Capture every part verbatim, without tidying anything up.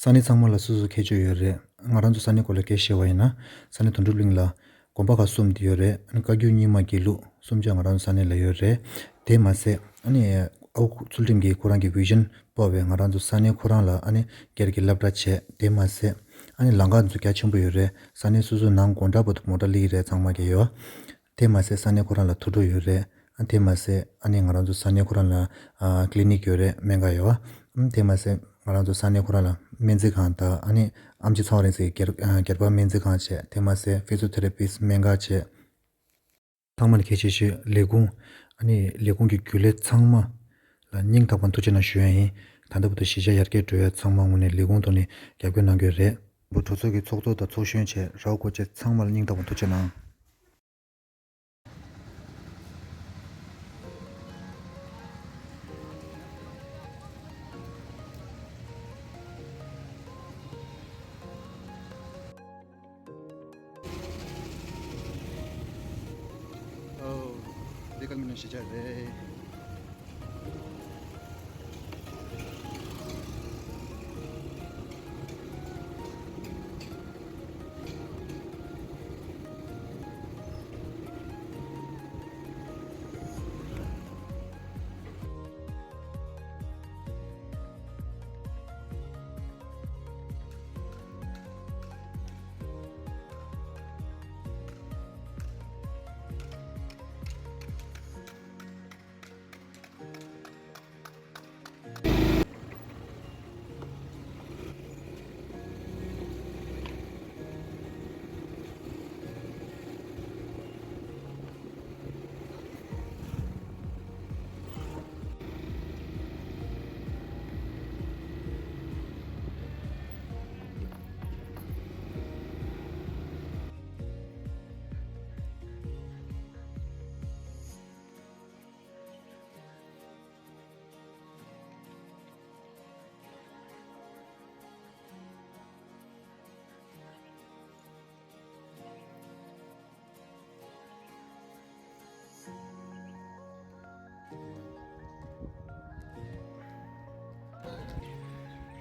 ས་གནས་ཚང་མ་ལ་སོ་སོ་ཁྱད་ཆོས་ཡོད་རེད། ང་རང་ཚོ་ས་གནས་སྐོར་ལ་སྐད་ཆ་བཤད་པ་ཡིན་ན། ས་གནས་དོན་གྲུབ་གླིང་ལ་དགོན་པ་ཁག་གསུམ་དེ་ཡོད་རེད། ཨ་ནི་བཀའ་བརྒྱུད་རྙིང་མ་དགེ་ལུགས་གསུམ་ཆ་ང་རང་ཚོ་ས་གནས་ལ་ཡོད་རེད། དེ་མ་ཟད་ཨ་ནི་ཨ་ཁུ་ཚུལ་ཁྲིམས་ཀྱིས་ཁོ་རང་གི་vision་སྤོབས་པས་ང་རང་ཚོ་ས་གནས་ཁོ་རང་ལ་ཨ་ནི་སྒེར་གྱི་སློབ་གྲྭ་བྱས། དེ་མ་ཟད་ཨ་ནི་ལམ་ཁ་ཚོ་རྒྱ་ཆེན་པོ་ཡོད་རེད། ས་གནས་སོ་སོའི་ནང་དགོང་དག་བར་དུ་མོ་ཊ་སླེབས་ཀྱི་རེད། ཚང་མ་གི་ཡོད། དེ་མ་ཟད་ས་གནས་ཁོ་རང་ལ་དུར་ཁྲོད་ཡོད་རེད། ཨ་དེ་མ་ཟད་ཨ་ནི་ང་རང་ཚོ་ས་གནས་ཁོ་རང་ལ་ཨ་clinic་ཡོད་རེད། སྨན་ཁང་ཡོད། ཨ་དེ་མ་ཟད་ང་རང་ཚོ་ས་གནས་ཁོ་རང་ལ་སྨན་རྩིས་ཁང་དང་ཨ་ནི་ཨེམ་ཆི་ཚེ་དབང་རིག་འཛིན་སྒེར་ཨ་སྒེར་པར་སྨན་རྩིས་ཁང་བྱས། དེ་མ་ཟད་physiotherapist་སྨན་ཁང་བྱས། ཚང་མ་ལ་གལ་ཆེ་ཤོས་ལས་ཁུངས། ཨ་ནི་ལས་ཁུངས་ཀྱི་རྒྱུན་ལས་ཚང་མ་ལ་སྙིང་ཐག་པ་ནས་ཐུགས་རྗེ་གནང་ཞུ་ཡ་ཡིན། ད་ལྟ་བར་དུ་གཞིས་ཆགས་ཡར་རྒྱས་འགྲོ་ཡ་ཚང་མ་དངོས་གནས་ལས་ཁུངས་ཐོག་ནས་རྒྱབ་སྐྱོར་གནང་གི་ཡོད་རེད། བུ་གྲོས་ཚོགས་ཀྱི་ཚོགས་གཙོ་དང་ཚོགས་གཞོན་བཅས་ར་བ་སྐོར་བཅས་ཚང་མ་ལ་སྙིང་ཐག་པ་ཐུགས་རྗེ་གནང་། ཨོ། འདི་ཀ་མིན་ན་གཞིས་ཆགས་རེད།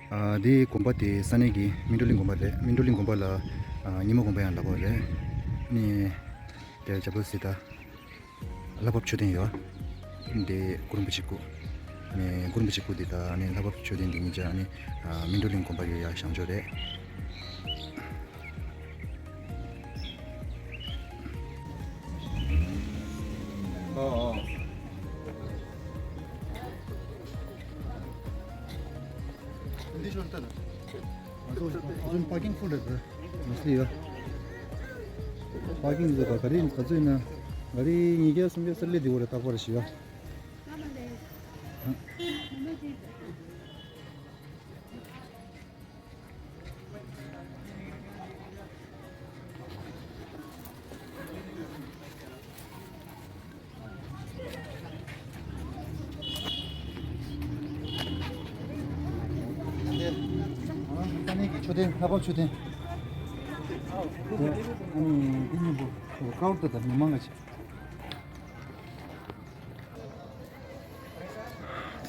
ཨ། འདི་དགོན་པ་དེ་ས་གནས་ཀྱི་སྨིན་གྲོལ་གླིང་དགོན་པ་རེད། སྨིན་གྲོལ་གླིང་དགོན་པ་ལ་ཨ་རྙིང་མ་དགོན་པ་ཡང་ལབ་པ་རེད། ཨ་ནི་དེ་ཇ་པ་སི་ད། ལྷ་བབས་མཆོད་རྟེན་ཡོད། འདི་གུ་རུ་རིན་པོ་ཆེའི་སྐུ། ཨ་ནི་གུ་རུ་རིན་པོ་ཆེའི་སྐུ་འདི་དང་ཨ་ནི་ལྷ་བབས་མཆོད་རྟེན་འདི་གཉིས་ཆ་ཨ་ནི་ཨ་སྨིན་གྲོལ་གླིང་དགོན་པ་ཡོད་ཡ་བཞེངས་ཕྱོགས་རེད། ཨོ་ཨོ། འདི་ཤོར་ལྟ་ན། ང་ཚོ་ང་ཚོ་པར་ཀིང་ཕུལ་རེད་ཟེར། མ་སླེབས་ཡོད། པར་ཀིང་ཟེར་བ་ག་རེ་ག་ཚོད་ཡིན་ན། ག་རེ་ཉིས་བརྒྱ་སུམ་བརྒྱ་ས་སླེབས་བསྡད་ཡོད་རེད། རྟག་པར་ཞིག་ཡོད། ས་གནས་ཀྱི་མཆོད་རྟེན། ལྷ་བབས་མཆོད་རྟེན། ཨ་ནི་འདི་གཉིས་པོ་ཀའུ་ཏི་དང་མི་མང་ག་ཅིག་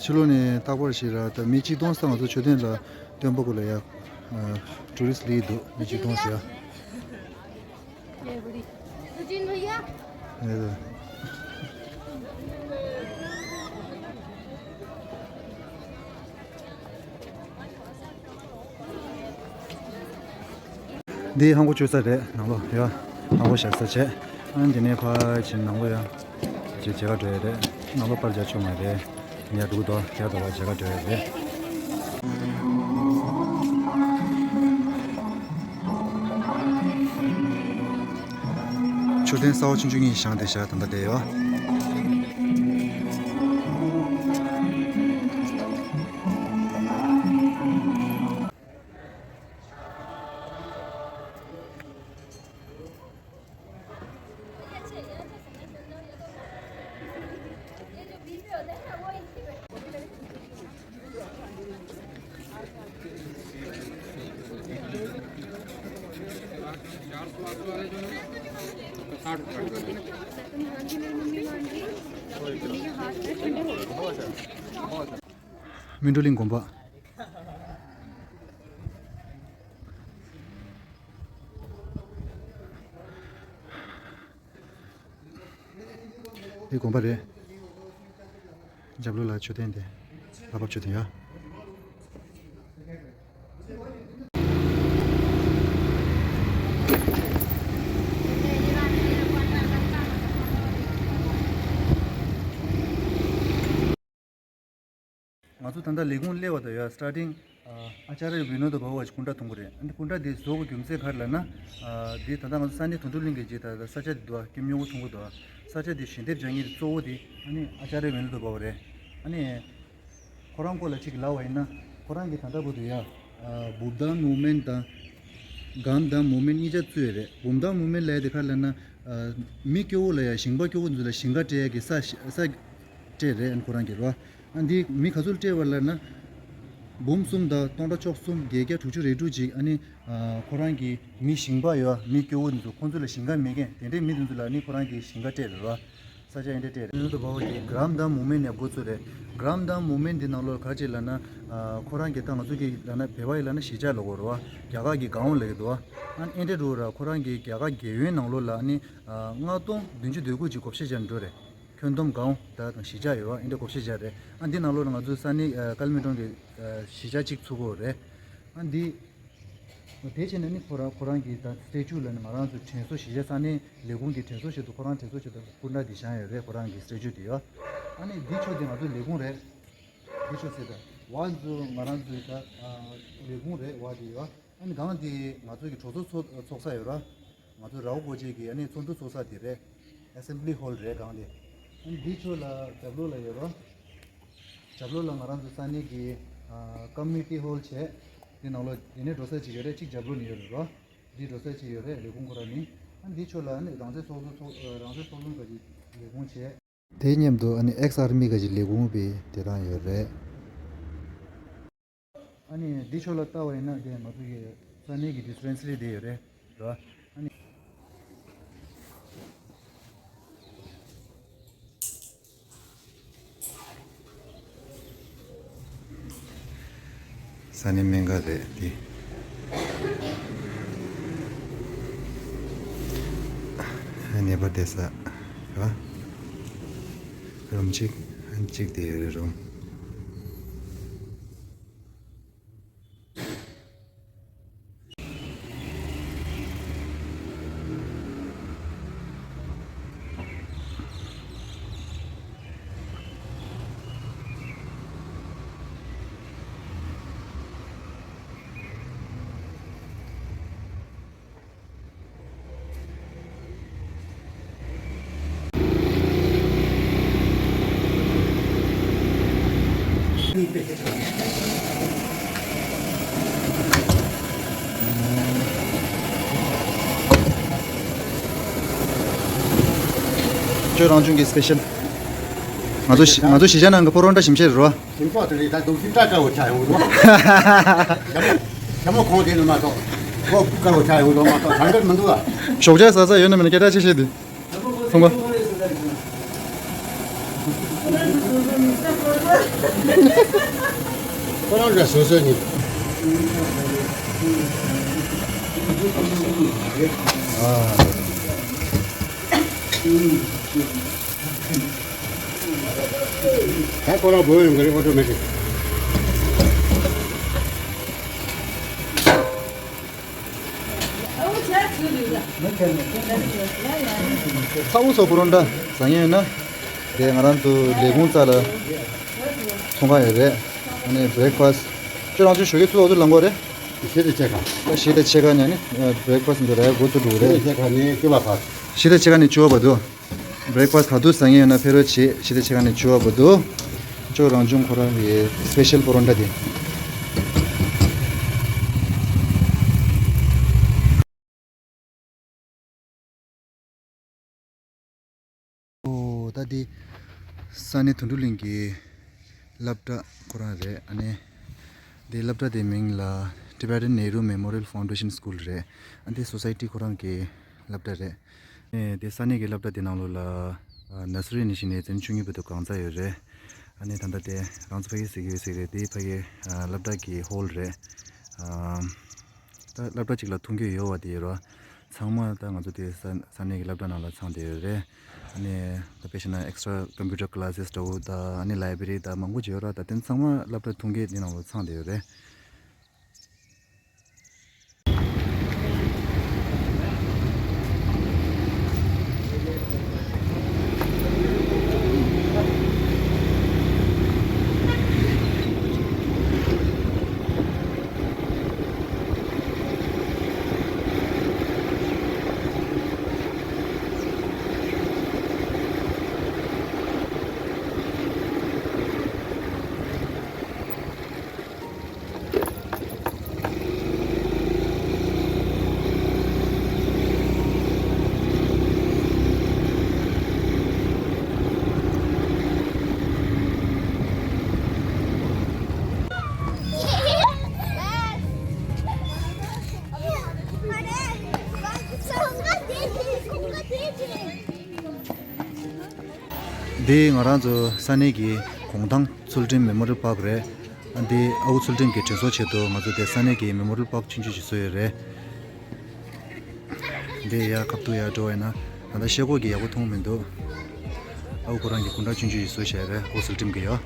ཕྱི་ལོགས་ནས་རྟག་པར་ཞིག་ར་ད་མི་གཅིག་སྟོང་ཙམ་ང་ཚོ་མཆོད་རྟེན་ལ་སྟོན་པ་སྐུ་ལ་ཡ་ཊུ་རི་སི་ཊི་སླེབས་འདུག་མི་གཅིག་སྟོང་ཟེར་ཡ། འདི་ཧང་གོ་བཅོས་ས་རེད། ནང་ལོགས་ཡ་ཧང་གོ་བཞག་ས་བྱས། ཨ་ནི་འདི་ནས་ཕར་ཕྱིན་ནང་ལོགས་ཡ་ཅིག་མཇལ་ཁ་འགྲོ་ཡ་རེད། ནང་ལོགས་པར་རྒྱག་ཆོག་མ་རེད། ཡ་འགྲོ་གི་འདུག་ཡ་ད་བར་མཇལ་ཁ་འགྲོ་ཡ་རེད། མཆོད་རྟེན་གསར་པ་ཆུང་ཆུང་གཉིས་བཞེངས་བསྡད་ཤག་ད་ལྟ་བསྡད་ཡོད། སྨིན་གྲོལ་གླིང་དགོན་པ། དེ་དགོན་པ་རེད། རྒྱབ་ལོགས་ལ་མཆོད་རྟེན་དེ། ལྷ་བབས་མཆོད་རྟེན་ཡ། ང་ཚོ་ད་ལྟ་ལས་ཁུངས་སླེབས་པ་དང་ཡ་སི་ཊར་ཊིང་། ཨ་ཨ་ཅཱརྱ་བི་ནོ་དོ་བྷ་ག་ཝ་ཅིག་སྐུ་འདྲ་མཐོང་གི་རེད། ཨ་ནི་སྐུ་འདྲ་དེ་བཟོ་དགོས་རྒྱུ་མཚན་ག་རེ་ལབ་ན། ཨ་དེ་ད་ལྟ་ང་ཚོ་ས་གནས་དོན་གྲུབ་གླིང་གི་རྗེས་ད་ལྟ་ས་ཆ་དེ་འདུག་ཨ། ཀེམ་ཉུང་ངུ་མཐོང་གི་འདུག་ཨ། ས་ཆ་དེ་ཞལ་འདེབས་རྒྱག་མཁན་གཙོ་བོ་དེ་ཨ་ནི་ཨ་ཅཱརྱ་བི་ནོ་དོ་བྷ་ག་ཝ་རེད། ཨ་ནི་ཁོ་རང་སྐོར་ལ་ཅིག་ལབ་པ་ཡིན་ན། ཁོ་རང་གིས་ད་ལྟ་བར་དུ་ཡ། ཨ་བུདྡྷ་མུབ་མེན་ཊི་དང་། གྷ་རམ་དང་མུབ་མེན་ཊི་གཉིས་ཆ་བཙུགས་ཡོད་རེད། བུདྡྷ་མུབ་མེན་ཊི་ལབ་ཡ་དེ་ག་རེ་ལབ་ན། ཨ་མི་སྐྱོ་བོ་ལ་ཡ་ཞིང་པ་སྐྱོ་བོ་ཚོ་ལ་ཞིང་ཁ་སྤྲད་ཡ་གི་ས་ས་སྤྲད་རེད། ཨ་ནི་ཁོ་རང་གིས་རོ། ཨ་འདི་མི་ག་ཚོད་སྤྲད་པ་ལབ་ན། འབུམ་གསུམ་དང་སྟོང་ཕྲག་བཅུ་གསུམ་བརྒྱད་བརྒྱ་དྲུག་ཅུ་རེ་དྲུག་ཅིག་ཨ་ནི། ཨ་ཁོ་རང་གི་མི་ཞིང་པ་ཡོད་མི་སྐྱོ་བོ་འདི་ཚོ་ཁོང་ཚོ་ལ་ཞིང་ཁ་མེད་མཁན་དེ་འདྲའི་མི་འདི་ཚོ་ལ་ཨ་ནི་ཁོ་རང་གིས་ཞིང་ཁ་སྤྲད་རེད་རོ། ས་ཆ་ཨེ་འདྲ་སྤྲད་རེད། ཨ་ནི་དོ་བྷ་ག་ཝ་གི་གྷ་རམ་དང་མུབ་མེན་ཊི་ནས་འགོ་ཚུགས་རེད། གྷ་རམ་དང་མུབ་མེན་ཊི་འདི་ནང་ལོགས་ག་རེ་ཅིག་ལབ་ན། ཨ་ཁོ་རང་གིས་ད་ང་ཚོ་གི་ལབ་ན་བོད་པ་ཡིས་ལབ་ན་གཞིས་ཆགས་ལབ་དགོས་རེད་བ། རྒྱ་གར་གྱི་གའོན་ལབ་ཀྱི་འདུག་བ། ཨ་ནི་ཨེ་འདྲ་འགྲོ་ར་ཁོ་རང་གིས་རྒྱ་གར་རྒྱལ་ཡོངས་ནང་ལོགས་ལ་ཨ་ནི། ཨ་ལྔ་སྟོང་བདུན་ཅུ་དོན་དགུ་ཅིག་བགོ་བཤའ་བྱས་ནས་འགྲོ་རེད། ཁྱོན་བསྡོམས་གའོན་ད་དང་གཞིས་ཆགས་ཡོད་བ་ཨེ་འདྲ་བགོ་བཤའ་བྱས་རེད། ཨ་འདི་ནང་ལོགས་ལ་ང་ཚོ་ས་གནས་ཨ་ཀལ་མི་གྲོང་གི་ཨ་གཞིས་ཆགས་གཅིག་ཚུགས་ཀྱི་ཡོད་རེད། ཨ་འདི། དེ་བྱས་ནས་ནི་ཁོ་རང་ཁོ་རང་གི་ད་སི་ཊེ་ཅུ་ལ་ནི་ང་རང་ཚོའི་དྲན་གསོ་གཞིས་ཆགས་ས་གནས་ལས་ཁུངས་ཀྱི་དྲན་གསོ་ཆེད་དུ་ཁོ་རང་དྲན་གསོ་ཆེད་དུ་སྐུ་འདྲ་འདི་བཞེངས་ཡོད་རེད། ཁོ་རང་གི་སི་ཊེ་ཅུ་དེ་ཡོད། ཨ་ནི་འདི་ཕྱོགས་དེ་ང་ཚོའི་ལས་ཁུངས་རེད། འདི་ཕྱོགས་ཟེར་ད་བ་ཚོ་ང་རང་ཚོའི་ད་ལས་ཁུངས་རེད་བ་དེ་ཡོད། ཨ་ནི་སྒང་དེ་ང་ཚོ་གི་གྲོས་ཚོགས་ཚོགས་ཚོགས་ས་ཡོད་ར། ང་ཚོ་རའོ་གོ་ཅེ་གི་ཨ་ནི་ཚོགས་འདུ་ཚོགས་ས་དེ་རེད། ཨེ་སེམ་བྷི་ལི་ཧོལ་རེད་སྒང་དེ། ཨ་ནི་འདི་ཕྱོགས་ལ་རྒྱབ་ལོགས་ལ་ཡོད་ར། རྒྱབ་ལོགས་ལ་ང་རང་ཚོ་ས་གནས་ཀྱི་ཨ་ཀོ་མུ་ནི་ཊི་ཧོལ་བྱས། དེ་ནང་ལོགས་དེ་ནས་འགྲོ་ས་ཅིག་ཡོད་རེད། གཅིག་རྒྱབ་ལོགས་ནས་ཡོད་རེད་ར། འདི་འགྲོ་ས་ཅིག་ཡོད་རེད། ལས་ཁུངས་ཁོ་ར་ནི། ཨ་ནི་འདི་ཕྱོགས་ལ་ཨ་ནི་རང་བཙན་ཚོགས་འདུ་ཚོགས་ཨ་རང་བཙན་ཚོགས་འདུ་ག་ཅིག་ལས་ཁུངས་བྱས། དེ་མཉམ་དུ་ཨ་ནི་ཨེགས་ཨར་མི་ག་ཅིག་ལས་ཁུངས་པའི་དེ་རང་ཡོད་རེད། ཨ་ནི་འདི་ཕྱོགས་ལ་ལྟ་བ་ཡིན་ན་དེ་ང་ཚོ་གི་ས་གནས་ཀྱི་ཌིས་པེན་སི་རི་དེ་ཡོད་རེད་ར། ཨ་ནི། ས་གནས་སྨན་ཁང་རེད་འདི། ནད་པ་བསྡད་ས་ར། རུམ་གཅིག་ཨ་ནི་གཅིག་དེ་ཡོད་རེད་རུམ། ཁྱོད་རང་བྱུང་གི་སི་པེ་ཤལ། ང་ཚོ་ང་ཚོ་གཞིས་ཆགས་ནང་གི་པོ་རོ་ཊ་ཞིམ་ཤས་རེད་རོ། ཞིམ་ཤོག་དེ་རེད། ད་དུག་ཤིང་སྐྲ་དཀར་བོ་ཆགས་ཡོང་འདུག་ཞྭ་མོ་ཁོང་དེ་ནི་མ་གཏོགས་ཁོ་དཀར་བོ་ཆགས་ཡོང་འདུག་མ་གཏོགས་གྲང་གར་མི་འདུག་ཨ། ཞོགས་ཇ་ཟ་ས་ཡོད་ན་མེད་ན་སྐད་གྲགས་ཆེ་ཤོས་དེ། ཚོང་པ། ཁོ་རང་འདྲ་སོ་སོ་ནི། ཨ། ད་ཁོ་རང་བོད་ཡོང་གི་རེད། ཨོ་ཏོ་མེ་ཊིག་ཚ་བོ་སོགས་པོ་རོ་འདྲ་ཟ་ངེས་ཡོད་ན། དེ་ང་རང་ཚོ་ལས་ཁུངས་རྩ་ལ་ཚོང་ཁང་ཡོད་རེད། ཨ་ནི་བྷི་རེག་ཕ་སི། ཁྱོད་རང་ཚོའི་ཞོགས་ཀས་ཚུར་ལོག་ཚུར་ལངས་དགོས་རེད། བཞི་དང་ཕྱེད་ཀ་བཞི་དང་ཕྱེད་ཀ་ནས་ནི་བྷི་རེག་ཕ་སི་འདི་ར་འགོ་བཙུགས་འགྲོ་གི་རེད། བཞི་དང་ཕྱེད་ཀ་ནས་བཅུ་པ་བར། བཞི་དང་ཕྱེད་ཀ་ནས་བཅུ་པ་བར་དུ། བྷི་རེག་ཕ་སི་ག་དུས་ཟ་ངེས་ཡོད་ན་ཕེབས་རོགས་བྱེད། བཞི་དང་ཕྱེད་ཀ་ནས་བཅུ་པ་བར་དུ། ཅོག་རང་བྱུང་ཁོ་རང་གི་སི་པེ་ཤལ་པོ་རོ་ཊ་དེ། ཨོ་ད་འདི་ས་གནས་དོན་གྲུབ་གླིང་གི་སློབ་གྲྭ་ཁོ་རང་རེད། ཨ་ནི་འདི་སློབ་གྲྭ་དེའི་མིང་ལ་Tibetan Nehru Memorial Foundation School རེད། ཨ་འདི་སོ་སའི་ཊི་ཁོ་རང་གི་སློབ་གྲྭ་རེད། ཨེ་དེ་ས་གནས་ཀྱི་སློབ་གྲྭ་དེ་ནང་ལོགས་ལ་ཨ་ནར་སི་རི་ནས་བྱས་ནས་ཚན་བཅུ་གཉིས་བར་དུ་གང་ཚ་ཡོད་རེད། ཨ་ནི་ད་ལྟ་དེ་རང་ཚོ་ཕ་གི་ཟེར་གི་ཡོད་ཟེར་གི་རེད། དེ་ཕ་གི་ཨ་སློབ་གྲྭ་གི་ཧོལ་རེད། ཨ་ད་སློབ་གྲྭ་གཅིག་ལ་ཐུང་གི་ཡོད་པ་དེ་ཡོད་རེད། ཚང་མ་ད་ང་ཚོ་དེ་ས་ས་གནས་ཀྱི་སློབ་གྲྭ་ནང་ལ་ཚང་བསྡད་ཡོད་རེད། ཨ་ནི་ད་དཔེ་བཞག་ན་extra computer classes འདྲ་བོ་ད་ཨ་ནི་library ད་མང་པོ་ཅིག་ཡོད་ར། ད་དེ་ཚང་མ་སློབ་གྲྭ་ཐོན་སྐྱེད་དེ་ནང་ལ་ཚང་བསྡད་ཡོད་རེད། འདི་ང་རང་ཚོ་ས་གནས་ཀྱི་གུང་ཐང་ཚུལ་ཁྲིམས་མེ་མོ་རི་ཡལ་པཱརྐ་རེད། ཨ་འདི་ཨ་ཁུ་ཚུལ་ཁྲིམས་ཀྱི་དྲན་གསོ་ཆེད་དུ་ང་ཚོ་དེ་ས་གནས་ཀྱི་མེ་མོ་རི་ཡལ་པཱརྐ་ཆུང་ཆུང་ཞིག་བཟོས་ཡོད་རེད། འདི་ཡར་ཁ་ཐུག་ཡར་འགྲོ་བ་ཡིན་ན་ད་ལྟ་ཤེལ་སྒོ་གི་ཡག་པོ་མཐོང་མི་འདུག་ཨ་ཁུ་ཁོ་རང་གི་སྐུ་འདྲ་ཆུང་ཆུང་ཞིག་བཟོས་བཞག་རེད། ཨ་ཁུ་ཚུལ་ཁྲིམས་ཀྱི་ཡོད།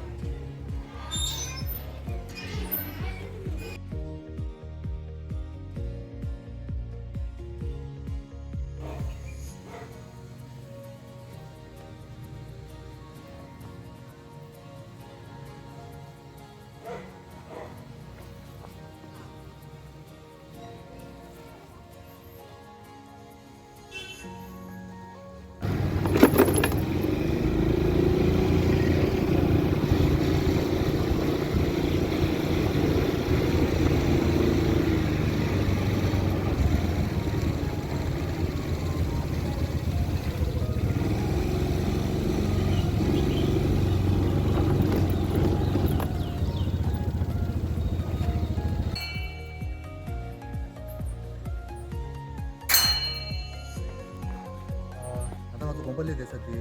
ད་ལྟ་ང་ཚོ་དགོན་པ་སླེབས་བསྡད་ས་དེ་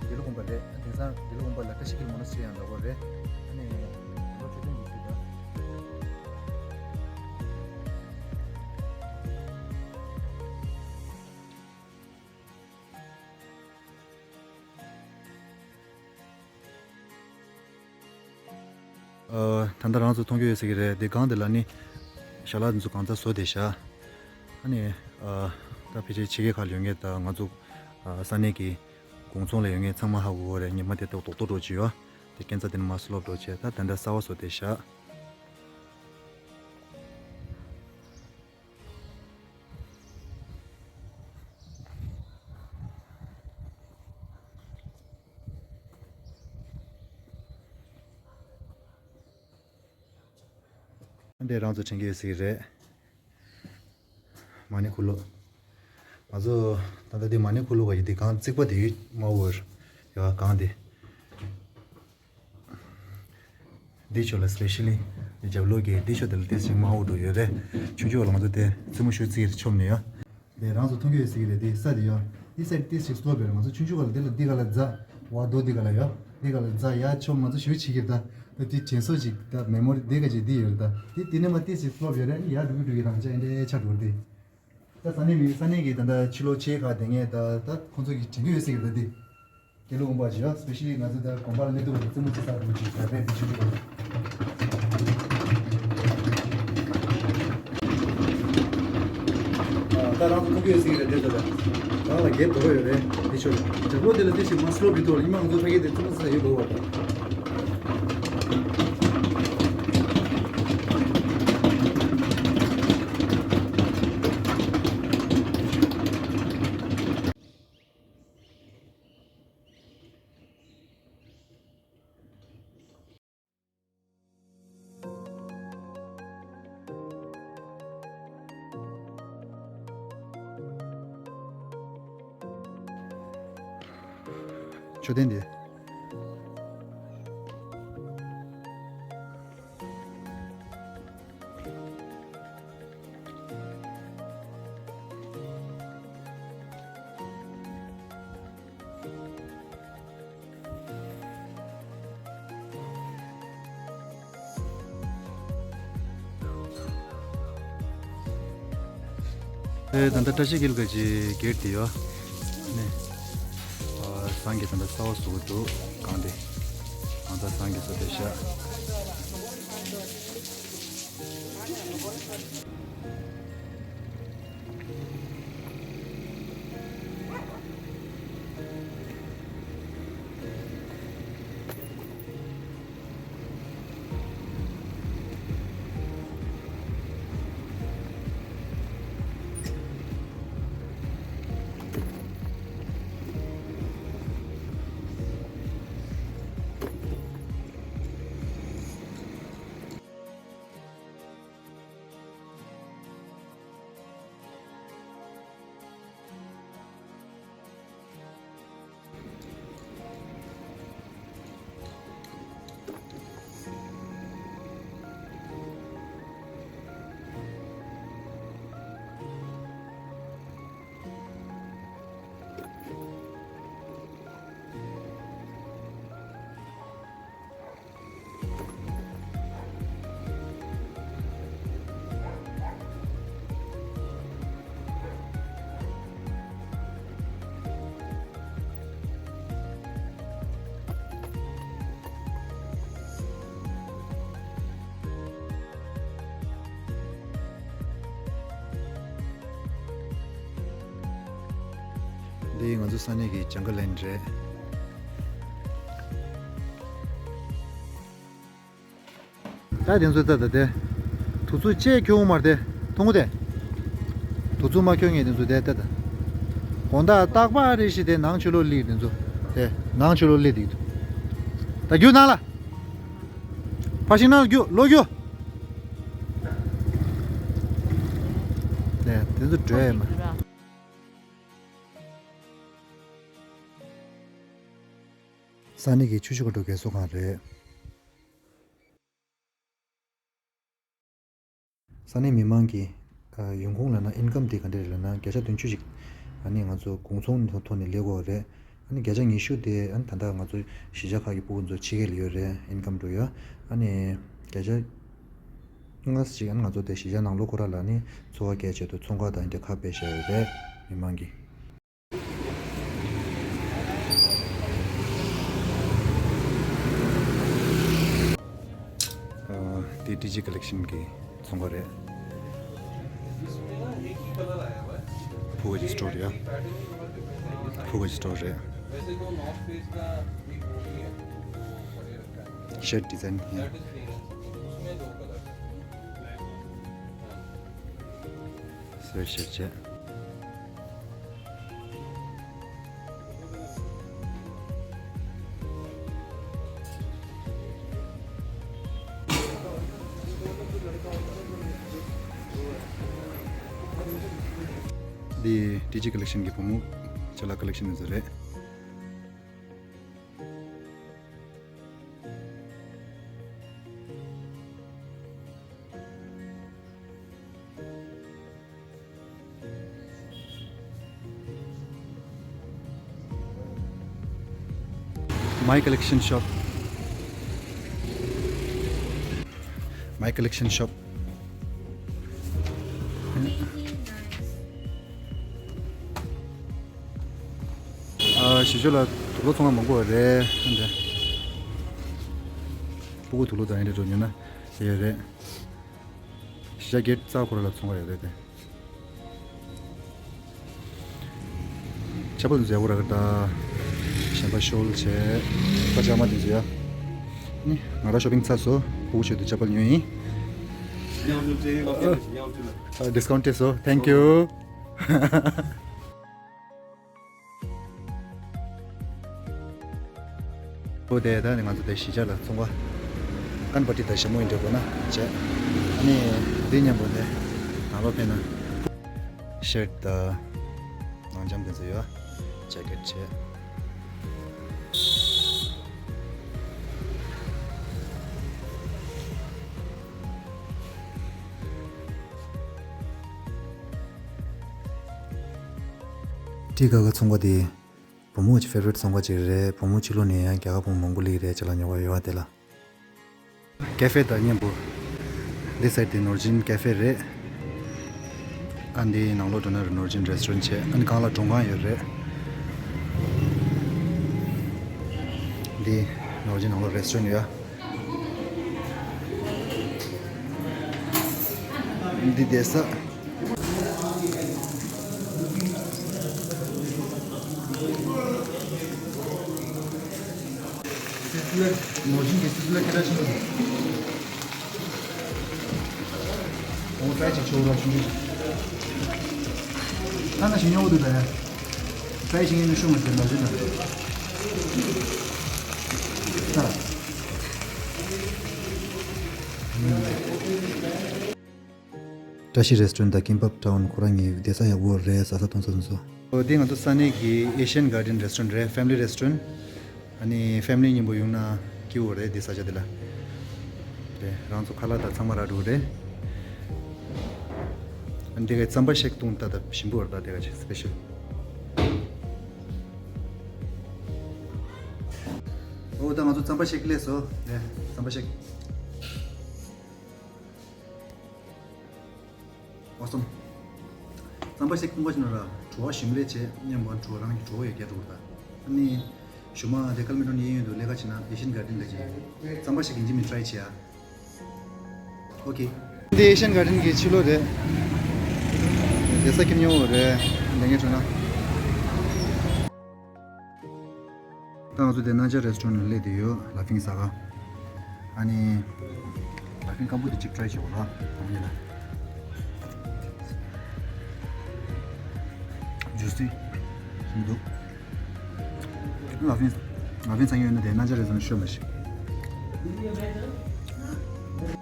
དགེ་ལུགས་དགོན་པ་རེད། དེང་སང་དགེ་ལུགས་དགོན་པ་ལ་བཀྲ་ཤིས་འཁྱིལ་མོ་ན་སི་ཊི་རི་ཡང་འདྲ་པོ་རེད། ཨ་ནི་དགེ་ལུགས་མཆོད་རྟེན་གྱི་ཚུལ་དང་། ཨ། ད་ལྟ་རང་ཚོ་མཐོང་རྒྱུ་ཡོད་ས་གི་རེད། འདི་སྒང་འདི་ལ་ནི་ཞལ་ལག་འདི་ཚོ་གང་ཚ་བཟོ་བསྡད་ཤག་ཨ་ནི། ཨ། ད་ཕལ་ཆེར་ཕྱི་རྒྱལ་ཁག་ལ་ཡོད་མཁན་དང་ང་ཚོ། ཨ། ས་གནས་ཀྱི་གུང་ཚང་ལ་ཡོད་མཁན་ཚང་མ་ཧ་གོ་གི་རེད། ཉི་མ་དེ་ལྟ་བུ་རྡོག་རྡོག་འགྲོ་གི་ཡོད། དེ་སྐས་འཛེག་དེ་ནི་མར་སློབ་འགྲོ་བྱས། ད་ད་ལྟ་གསར་པ་བཟོ་བསྡད་ཤག་འདི་རང་ཚོ་དྲན་གྱི་ཡོད་ས་གི་རེད། མ་ཎི་འཁོར་ལོ། ང་ཚོ་ད་ལྟ་འདི་མ་ཎི་འཁོར་ལོ་ག་ཡི་འདི་སྒང་རྩིག་པ་དེ་ཡོད་མ་འོར་ཡོད་སྒང་དེ། འདི་ཕྱོགས་ལ་སི་པེ་ཤལ་ལི་རྒྱབ་ལོགས་ཀྱི་འདི་ཕྱོགས་དེ་ལ་ཏོག་ཙམ་དམའ་བོ་འགྲོ་ཡོད་རེད། ཆུང་ཆུང་བ་ལ་ང་ཚོ་དེ་རྩེད་མོ་ཤོར་རྩིས་ཆོབ་ནས་ཡོད། དེ་རང་ཚོ་མཐོང་གི་ཡོད་ཟེར་གི་རེད། དེ་ས་དེ་ཡོད། འདི་ས་དེ་ཏོག་ཙམ་སློབ་པ་རེད། ང་ཚོ་ཆུང་ཆུང་བ་ལ་དེ་ལ་འདི་ག་ལ་འཛེག་བར་དོ་འདི་ག་ལ་ཡོད། འདི་ག་ལ་འཛེག་ཡར་ཆོབ་ང་ཚོ་ཞུ་བྱེད་ཀྱི་ད་ད་དེ་དྲན་གསོ་ཅིག་ད་མེ་མོ་རི་འདི་ག་ཅིག་འདི་ཡོད་རེད། ད་དེ་དེ་ནས་མར་ཏོག་ཙམ་སློབ་ཡོད་རེད། ཡར་འགྲོ་གི་འགྲོ་གི་རང་ཅག་འདྲ་ཆགས་འགྲོ་རེད། ད་ས་གནས་མི་ས་གནས་ཀྱི་ད་ལྟ་ཕྱི་ལོགས་ཕྱེད་ཁག་དེ་ངས་ད་ད་ཁོང་ཚོ་གིས་དྲན་གྱི་ཡོད་ཟེར་གི་རེད། ད་དེ། དགེ་ལུགས་དབང་པོ་ཅིག་ཡོད། སི་པེ་ཤལ་ལི་ང་ཚོ་ད་དགོན་པ་ལ་སླེབས་དུས་རྩེད་མོ་རྩེ་ས་འདྲ་པོ་ཅིག་ད་རེད། དེ་ཆུང་ཆུང་བ། ད་རང་ཚོ་མཐོང་གི་ཡོད་ཟེར་གི་རེད། དེ་ཚོ་ད་རང་ལ་རྒྱབ་འགྲོ་གི་ཡོད་རེད། དེ་ཆོག་རེད། རྒྱབ་ལོགས་དེ་ལ་ཏོག་ཙམ་མར་སློབ་ཡོད་དོ། ཉི་མ་ང་ཚོ་ཕ་གི་དེ་རྩེད་མོ་རྩེ་ས་ཡོད་དོ། མཆོད་རྟེན་འདི། ཨེ། ད་ལྟ་བཀྲ་ཤིས་འཁྱིལ་གྱི་གེ་ཊི་དེ་ཡོད། ནས། ཨ། ཟངས་ཀྱི་ད་ལྟ་ས་བོན་བཟོ་གི་འདུག་གང་དེ། གང་ལྟར་ཟངས་ཀྱི་བཟོ་བསྡད་ཤག་འདི་ང་ཚོ་ས་གནས་ཀྱི་ཇང་གལ་ལེན་རེད། ད་དེ་ཚོ་ལྟ་ད་དེ། དུག་ཚུགས་ཅེས་ཁྱོད་འོང་མར་དེ། མཐོང་གོ་དེ། དུག་ཚུགས་མ་ཁྱོད་ངས་དེ་ཚོ་དེ་ལྟ་ད། དགོང་དག་རྟག་པར་རེ་ཞིག་དེ་ནང་ཆུ་ལོག་ལི་དེ་ཚོ། དེ་ནང་ཆུ་ལོག་ལི་དེ་འདུག་ད་རྒྱུག་ནང་ལ། ཕར་ཞིག་ནང་ལ་རྒྱུག་ལོག་རྒྱུག་དེ་དེ་ཚོ་འགྲོ་ཡ་མ། ས་གནས་ཀྱི་ཆུ་ཤུགས་འགྲོ་རྒས་གསོ་ཁང་རེད། ས་གནས་མི་མང་གི་ཨ་ཡོང་ཁུངས་ལབ་ན་ཨིན་ཀམ་དེ་ག་འདྲ་རེད་ལབ་ན་བརྒྱ་ཆ་བདུན་ཅུ་ཞིག་ཨ་ནི་ང་ཚོ་གུང་ཚོང་ཐོག་ནས་ལེན་དགོས་རེད། ཨ་ནི་བརྒྱ་ཆ་ཉི་ཤུ་དེ་ཨ་ནི་ད་ལྟ་ང་ཚོ་གཞིས་ཆགས་ཁག་གི་ཕྲུ་གུ་ཚོ་ཕྱི་རྒྱལ་ལ་ཡོད་རེད། ཨིན་ཀམ་འགྲོ་ཡོད། ཨ་ནི་བརྒྱ་ཆ་ལྔ་ཞིག་ཨ་ནི་ང་ཚོ་དེ་གཞིས་ཆགས་ནང་ལོགས་ཁོ་རང་ལ་ནི་འཚོ་བ་སྐྱེལ་ཆེད་དུ་ཚོང་ཁང་དང་འདྲ་ཁ་སྤེལ་བྱས་ཡོད་རེད་མི་མང་གིས། ཨ། དེ་ཌི་ཇི་ཀོ་ལེག་ཤན་གྱི་ཚོང་ཁང་རེད། ཕྲུ་གུ་ཀྱི་སི་ཊོར་རེད། ཕྲུ་གུ་ཀྱི་སི་ཊོར་རེད། ཤརཊ་ཌི་ཛའིན་ཡིན། སི་ཝེཊ་ཤརཊ་བྱས། འདི་ཌི་ཇི་ཀོ་ལེག་ཤན་གྱི་བུ་མོ་ཅ་ལག་ཀོ་ལེག་ཤན་ཚོ་རེད། My collection shop. My collection shop. ཨ། གཞིས་ཆགས་ལ་དུག་ལོག་ཚོང་ཁང་མང་པོ་རེད། འདི་ཕྲུ་གུ་དུག་ལོག་དང་འདི་འདྲ་འགྲོ་ཉོ་ན་དེ་ཡོད་རེད། གཞིས་ཆགས་གེ་ཊི་རྩ་ཁོ་ར་ལ་ཚོང་ཁང་ཡོད་རེད་དེ། ཅ་པལ་མཛེས་པོ་རག་གི་ད། གཞན་པ་ཤོལ་བྱས། པ་ཇ་མ་དེ་ཚོ་ཡ། ནི་ང་རང་ཤོ་པིང་ཚར་སོང་། ཕྲུ་གུ་ཆེད་དུ་ཅ་པལ་ཉོས་ཡིན། ཨ། ཌིས་ཀའུན་ཊི་སྤྲད་སོང་། Thank you. ཨོ་དེ་ད་ནི་ང་ཚོ་དེ་གཞིས་ཆགས་ལ་ཚོང་ཁང་ཀན་པ་ཊི་དང་ཞྭ་མོ་ཡི་འདྲ་པོ་ན་བྱས། ཨ་ནི་འདི་མཉམ་པོ་དེ་ནང་ལོགས་ཕེབས་ན་ཤརཊ་དང་ནང་འཇམ་དེ་ཚོ་ཡོད། ཇེ་ཀེཊ་བྱས། ཊི་ག་ག་ཚོང་ཁང་དེ། བུ་མོ་གི་ཕེ་ཝ་རིཊ་ཚོང་ཁང་ཅིག་རེད། བུ་མོ་ཕྱི་ལོགས་ནས་ཡང་རྒྱ་གར་བུ་མོ་མང་པོ་སླེབས་རེད། ཅ་ལག་ཉོ་ག་ཡོང་བ་དེ་ལ། ཀེ་ཧྥེ་དང་མཉམ་པོ། འདི་སའིཌ་དེ་ནོར་ཇིན་ཀེ་ཧྥེ་རེད། ཨ་འདི་ནང་ལོགས་འགྲོ་ན་རི་ནོར་ཅན་རེ་སི་ཊོ་རན་ཊི་བྱས། ཨ་ནི་སྒང་ལ་མགྲོན་ཁང་ཡོད་རེད། འདི་ནོར་ཅན་ནང་ལོགས་རེ་སི་ཊོ་རན་ཊི་ཡོད། འདི་བསྡད་ས། ནོར་ཅན་གྱི་སི་སི་ལ་སྐད་གྲགས་ཆེན་པོ་རེད། ཨོ་ཏྲའི་ཅིག་ཆོག་ར་ཆུང་ཆུང་། ད་ན་ཞིང་ཡོང་འདུག་ད། ཏྲའི་ཞིང་ཡིན་ན་ཤུ་མ་ཟེར་ན་ཟེར་ན། ད། བཀྲ་ཤིས་རེ་སི་ཊོ་རན་ཊི་དང་ཀིམ་པབ་ཊའུན་ཁོ་རང་གཉིས་བསྡད་ས་ཡག་པོ་རེད། ཟ་ས་འཐུང་ས་སོང་སོ། འོ་དེ་ང་ཚོ་ས་གནས་ཀྱི་ཨེ་ཤི་ཡན་གྷར་ཌེན་རེ་སི་ཊོ་རན་ཊི་རེད། ཕེ་མི་ལི་རེ་སི་ཊོ་རན་ཊི། ཨ་ནི་ཕེ་མི་ལི་མཉམ་པོ་ཡོང་ན་སྐྱིད་པོ་རེད་དེ་ས་ཆ་དེ་ལ། དེ་རང་ཚོ་ཁ་ལག་དང་ཚང་མ་རག་འགྲོ་གི་རེད། ཨ་ནི་དེ་གའི་རྩམ་པ་ཤེག་བཏུང་ད་ད་ཞིམ་པོ་རེད། ད་དེ་ག་ཅིག་སི་པེ་ཤལ། འོ་ད་ང་ཚོ་རྩམ་པ་ཤེག་སླེབས་སོང་། དེ་རྩམ་པ་ཤེག། Awesome. རྩམ་པ་ཞིག་འཐུང་པ་ཞིག་ན་ར་བྲོ་བ་ཞིམ་ལས་བྱས། མཉམ་པོ་བྲོ་རང་གི་བྲོ་བ་ཡོད་རྒྱ་འགྲོ་ད། ཨ་ནི་ཞུ་མ་དེ་ཀལ་མི་ཏོན་གཡས་གཡོན་དུ་ལས་ཀ་བྱེད་ན་ཨེ་ཤི་ཡན་གྷར་ཌེན་ག་ཅིག་རྩམ་པ་ཞིག་ཡིན་གཅིག་མིན་ཊ་རའི་བྱེད་ཡ། ཨོ་ཁེ། འདི་ཨེ་ཤི་ཡན་གྷར་ཌེན་གྱི་ཕྱི་ལོགས་རེད། བསྡད་ས་ཁྱིམ་ཉོ་བོ་རེད། ལས་ངན་བྱུང་ན། ད་ང་ཚོ་དེ་ནང་ཆ་རེ་སི་ཊོ་རན་ཊི་ལ་སླེབས་བསྡད་ཡོད། ལ་ཕིང་ཟ་ཁང་། ཨ་ནི་ལ་ཕིང་སྐམ་པོ་དེ་ཅིག་ཊ་རའི་བྱེད་དགོས་ར། ཨ་ནི་ལ་ཇུ་སི་འདུག། ལ་ཕིང་ལ་ཕིང་ཟ་མཁན་ཡོད་ན་དེ་ནང་ཆ་རེ་སི་ཊོ་རན་ཊི་ཤོད་མ་ཤེས།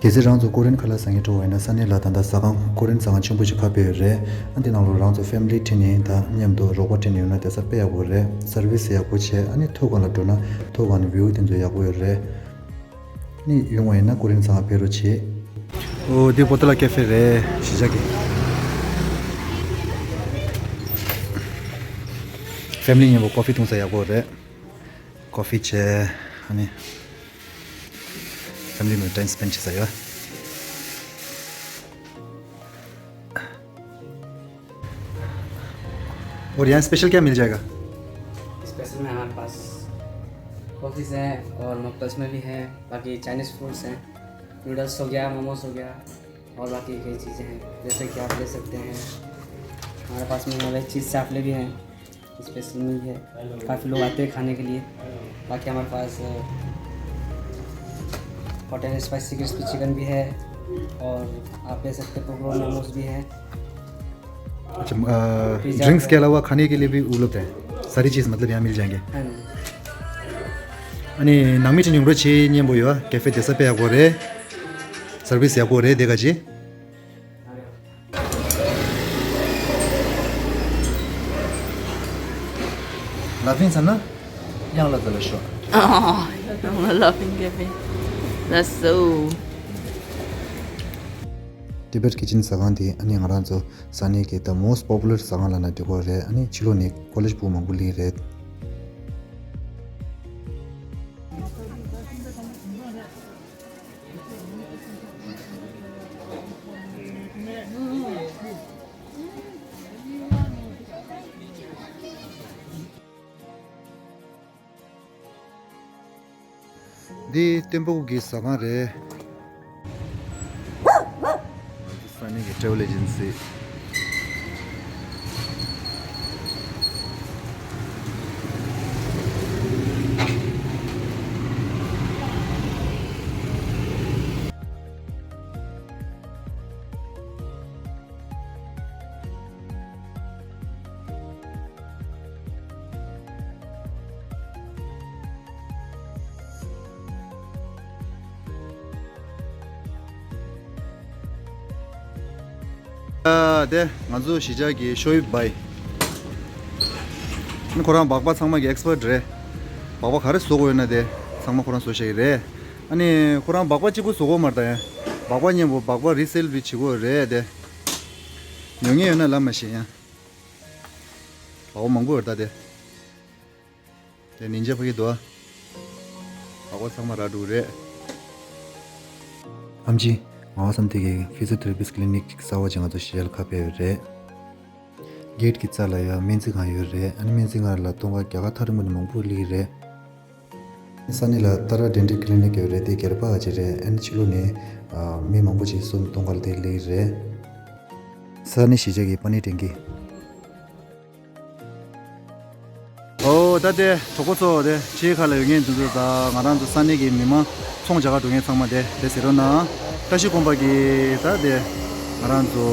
གལ་སྲིད་རང་ཚོ་ཀོ་རི་ཡན་ཁ་ལག་ཟ་མཁན་འགྲོ་བ་ཡིན་ན་ས་གནས་ལ་ད་ལྟ་ཟ་ཁང་ཀོ་རི་ཡན་ཟ་ཁང་ཆེན་པོ་ཞིག་ཁ་ཕྱེ་ཡོད་རེད། ཨ་འདི་ནང་ལོགས་རང་ཚོ་ཕེ་མི་ལི་ཁྲིད་ནས་དང་མཉམ་དུ་རོགས་པ་ཁྲིད་ནས་ཡོང་ན་བསྡད་ས་དཔེ་ཡག་པོ་རེད། སར་བི་སི་ཡག་པོ་བྱས། ཨ་ནི་ཐོག་སྒང་ལ་འགྲོ་ན་ཐོག་སྒང་ནས་བིའུ་དེ་ཚོ་ཡག་པོ་ཡོད་རེད། ཨ་ནི་ཡོང་བ་ཡིན་ན་ཀོ་རི་ཡན་ཟ་ཁང་ཕེབས་རོགས་བྱེད། ཨོ་འདི་པོ་ཏ་ལ་ཀེ་ཧྥེ་རེད། གཞིས་ཆགས་ཀྱི་ཕེ་མི་ལི་མཉམ་པོ་ཀོ་ཕི་འཐུང་ས་ཡག་པོ་རེད། ཀོ་ཕི་བྱས། ཨ་ནི་ཕེ་མི་ལི་མཉམ་པོ་ཊའིམ་སི་པེན་ཌི་བྱེད་ས་ཡོད། और यहाँ स्पेशल क्या मिल जाएगा? स्पेशल में हमारे पास कॉफ़ीज़ हैं और मॉकटेल्स में भी हैं, बाकी चाइनीज़ फूड्स हैं, नूडल्स हो गया, मोमोज हो गया, और बाकी कई चीज़ें हैं जैसे कि आप ले सकते हैं। हमारे पास में हमारे चीज़ चापले भी हैं। स्पेशल मील है, काफ़ी लोग आते हैं खाने के लिए। बाकी हमारे पास hot and spicy crispy chicken भी है और आप ले सकते हैं पोकरो मोमोज भी है। अच्छा, पिज़्ज़ा ड्रिंक्स के अलावा खाने के लिए भी उपलब्ध है? सारी चीज़ मतलब यहाँ मिल जाएंगे? हाँ जी। अनि नंगमी चिन्युङ रो छि न्यम बोयो कैफे जैसा पे आपको रे सर्विस या को रे देगा जी। ལ་ཕིང་ཟ་ན་གཡང་ལ་ཙ་ལ་ཤོག། ཨ། ལ་ཕིང་ཀེ་ཕེ། That's so. Tibet Kitchen ཟ་ཁང་དེ་ཨ་ནི་ང་རང་ཚོ་ས་གནས་ཀྱི་the most popular ཟ་ཁང་ལབ་ན་འགྲིག་གི་རེད། ཨ་ནི་ཕྱི་ལོགས་ནས་ཀོ་ལེ་ཇི་བུ་མང་པོ་སླེབས་རེད། འདི་ཏེམ་པོ་གི་ཟ་ཁང་རེད། ས་གནས་ཀྱི་ཊེ་ཝེལ་ཨེ་ཇེན་སི། ཨ། དེ་ང་ཚོ་གཞིས་ཆགས་ཀྱི་ཤོ་ཡིབ་བྷའི། ཁོ་རང་སྦག་སྦག་ཚང་མ་གི་ཨེགས་པར་ཊི་རེད། སྦག་སྦག་ག་རེ་བཟོ་དགོས་ཡོད་ན་དེ་ཚང་མ་ཁོ་རང་བཟོ་ཤེས་ཀྱི་རེད། ཨ་ནི་ཁོ་རང་སྦག་སྦག་གཅིག་པུ་བཟོ་དགོས་མ་རེད་ད་ཡ། སྦག་སྦག་མཉམ་པོ་སྦག་སྦག་རི་སེལ་བི་བྱེད་དགོས་རེད་དེ། ཉོ་མཁན་ཡོད་ན་ལབ་མ་ཤེས་ཡ། སྦག་སྦག་མང་པོ་ཡོད་ད་དེ། དེ་ཉིན་རྒྱབ་ཕ་གི་དོ། སྦག་སྦག་ཚང་མ་རག་འགྲོ་གི་རེད། ཨམ་ཆི། ངག་དབང་བསམ་གཏན་གྱི་ཕི་ཛི་ཡོ་ཐེ་ར་པིས་ཊི་ཀི་ལི་ནིག་ཅིག་གསར་པ་ཅིག་ང་ཚོ་གཞིས་ཆགས་ལ་ཁ་ཕྱེ་ཡོད་རེད། གེ་ཊི་གི་རྩ་ལ་ཡང་སྨན་རྩིས་ཁང་ཡོད་རེད། ཨ་ནི་སྨན་རྩིས་ཁང་ལ་སྟོན་ཁ་རྒྱ་གར་ཐག་རིང་པོ་ནས་མང་པོ་སླེབས་ཀྱི་རེད། ས་གནས་ལ་ཏཱ་ར་ཌེན་ཊལ་ཀི་ལི་ནིག་ཡོད་རེད། དེ་སྒེར་པ་ཅིག་རེད། ཨ་ནི་ཕྱི་ལོགས་ནས་ཨ་མི་མང་པོ་ཅིག་གསུམ་སྟོན་ཁ་ལ་དེ་སླེབས་ཀྱི་རེད། ས་གནས་གཞིས་ཆགས་ཀྱི་པ་ནི་ཊེང་ཀི། ཨོ་ད་དེ་གྲོགས་པོ་ཚོ་དེ་ཕྱིའི་ཁ་ལ་ཡོད་མཁན་དེ་ཚོ་དང་ང་རང་ཚོ་ས་གནས་ཀྱི་མི་མང་ཚོང་རྒྱག་ག་འགྲོ་མཁན་ཚང་མ་དེ་དེ་གཟིགས་རོགས་གནང་། བཀྲ་ཤིས་ཀོང་པོ་གི་ད་དེ་ང་རང་ཚོ་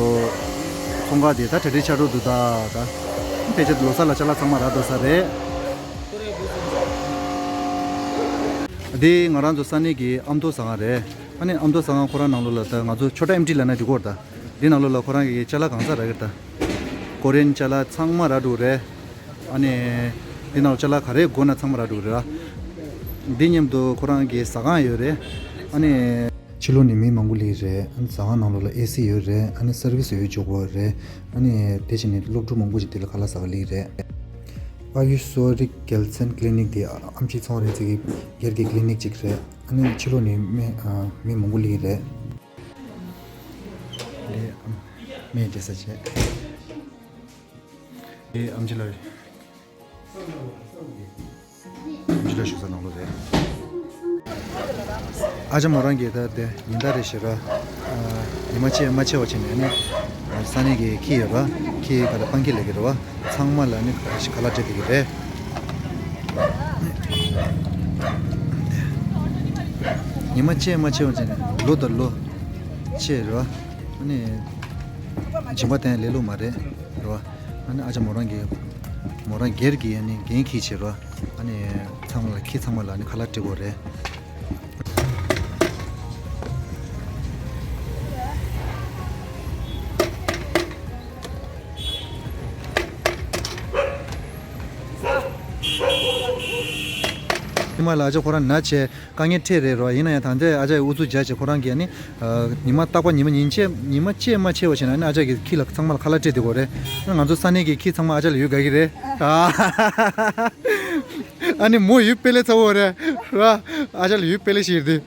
ཚོང་ཁང་དེ་ད་གྲ་སྒྲིག་ཆགས་འགྲོ་འདུག་ད་ད་ཕལ་ཆེར་ལོ་གསར་ལ་ཅ་ལག་ཚང་མ་རག་འགྲོ་ས་རེད། དེ་ང་རང་ཚོ་ས་གནས་ཀྱི་ཨ་མདོ་ཟ་ཁང་རེད། ཨ་ནི་ཨ་མདོ་ཟ་ཁང་ཁོ་རང་ནང་ལོགས་ལ་ད་ང་ཚོ་ཆོ་ཊ་ཨེམ་ཊི་ལབ་ན་འགྲིག་གི་རེད་ད། འདི་ནང་ལོགས་ལ་ཁོ་རང་གི་ཅ་ལག་གང་ཟག་རག་གི་རེད་ད། ཀོ་རི་ཡན་ཅ་ལག་ཚང་མ་རག་འགྲོ་གི་རེད། ཨ་ནི་འདི་ནང་ལོགས་ཅ་ལག་ག་རེ་དགོས་ན་ཚང་མ་རག་འགྲོ་གི་རེད་ཨ། འདི་མཉམ་དུ་ཁོ་རང་གི་ཟ་ཁང་ཡོད་རེད། ཨ་ནི་ཕྱི་ལོགས་ནས་མི་མང་པོ་སླེབས་རེད། ཨ་ནི་ཟ་ཁང་ནང་ལོགས་ལ་ཨེ་སི་ཡོད་རེད། ཨ་ནི་སར་བི་སི་ཡང་ཡག་པོ་རེད། ཨ་ནི་དེ་བྱས་ནས་སློབ་ཕྲུག་མང་པོ་ཞིག་དེ་ལ་ཁ་ལག་ཟ་ག་སླེབས་རེད། ཨ་ཡུ་སོ་རི་གལ་སན་ཀི་ལི་ནིག་དེ་ཨམ་ཆི་ཚོང་རེད་ཟེར་གི་སྒེར་གྱི་ཀི་ལི་ནིག་ཅིག་རེད། ཨ་ནི་ཕྱི་ལོགས་ནས་མི་ཨ་མི་མང་པོ་སླེབས་རེད། ལས་ཨམ་མེད་བྱེད་ས་བྱས། ལས་ཨམ་ཆི་ལ། ཨམ་ཆི་ལ་བཞུགས་ས་ནང་ལོགས་རེད། ཨ་ཅག་མོ་རང་གིས་ད་དེ་ཉིན་ལྟར་རེ་བཞིན་ར། ཨ་ཉི་མ་ཕྱེད་མ་ཕྱེད་པ་བྱས་ནས་ནི། ཨ་ས་གནས་ཀྱི་ཁྱི་ཡོད་ར། ཁྱི་ག་ལ་སྤང་ཁྱི་ལབ་ཀྱི་རེད་བ། ཚང་མ་ལ་ནི་ཁ་ཁ་ལག་སྤྲད་བསྡད་ཀྱི་རེད། ཉི་མ་ཕྱེད་མ་ཕྱེད་པ་བྱས་ནས་ལོ་དང་ལོ་ཕྱེད་རེད་བ། ཨ་ནི་སྦྱིན་པ་དེ་ལས་སླ་པོ་མ་རེད་རེད་བ། ཨ་ནི་ཨ་ཅག་མོ་རང་གི་མོ་རང་སྒེར་གྱི་ཨ་ནི་འགན་འཁྱེར་བྱས་རེད་བ། ཨ་ནི་ཚང་མ་ལ་ཁྱི་ཚང་མ་ལ་ཨ་ནི་ཁ་ལག་སྤྲད་དགོས་རེད། ཉི་མ་ལ་ཨ་ཅག་ཁོ་རང་ན་བྱས། དཀའ་ངལ་འཕྲད་རེད་རོ། ཡིན་ན་ཡང་ད་ལྟའི་ཨ་ཅག་གིས་ཨུ་ཚུགས་རྒྱག་བྱས་ཁོ་རང་གིས་ཨ་ནི། ཉི་མ་རྟག་པར་ཉི་མ་ཉིན་ཕྱེད་ཉི་མ་ཕྱེད་མ་ཕྱེད་པ་བྱས་ན་ཨ་ནི་ཨ་ཅག་གིས་ཁྱི་ལ་ཚང་མ་ལ་ཁ་ལག་སྤྲད་བསྡད་ཀྱི་ཡོད་རེད། ང་ཚོ་ས་གནས་ཀྱི་ཁྱི་ཚང་མ་ཨ་ཅག་ལ་ཡོད་དགའ་གི་རེད། ཨ་ནི་མོ་ཡོད་དཔེ་ལས་ཚ་བོ་རེད་རོ། ཨ་ཅག་ལ་ཡོད་དཔེ་ལས་ཤིག་རེད།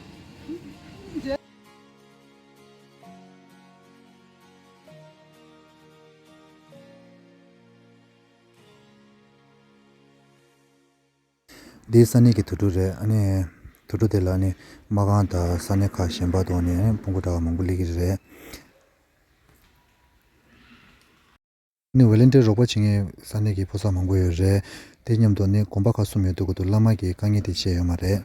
འདི་ས་གནས་ཀྱི་དུར་ཁྲོད་རེད། ཨ་ནི་དུར་ཁྲོད་དེ་ལ་ནི་མ་ཁང་དང་ས་གནས་ཁག་གཞན་པ་དང་ནི་སྤུ་གུ་འདྲ་བ་མང་པོ་སླེབས་ཀྱི་རེད། ནི་ཝོ་ལན་ཊི་ཡར་རོགས་པ་བྱེད་མཁན་ས་གནས་ཀྱི་ཕོ་གསར་མང་པོ་ཡོད་རེད། དེ་མཉམ་དུ་ནི་དགོན་པ་ཁག་གསུམ་ཡོད་དུས་སྐབས་དུ་བླ་མ་གི་དཀའ་ངལ་དེ་བྱས་ཡོད་མ་རེད།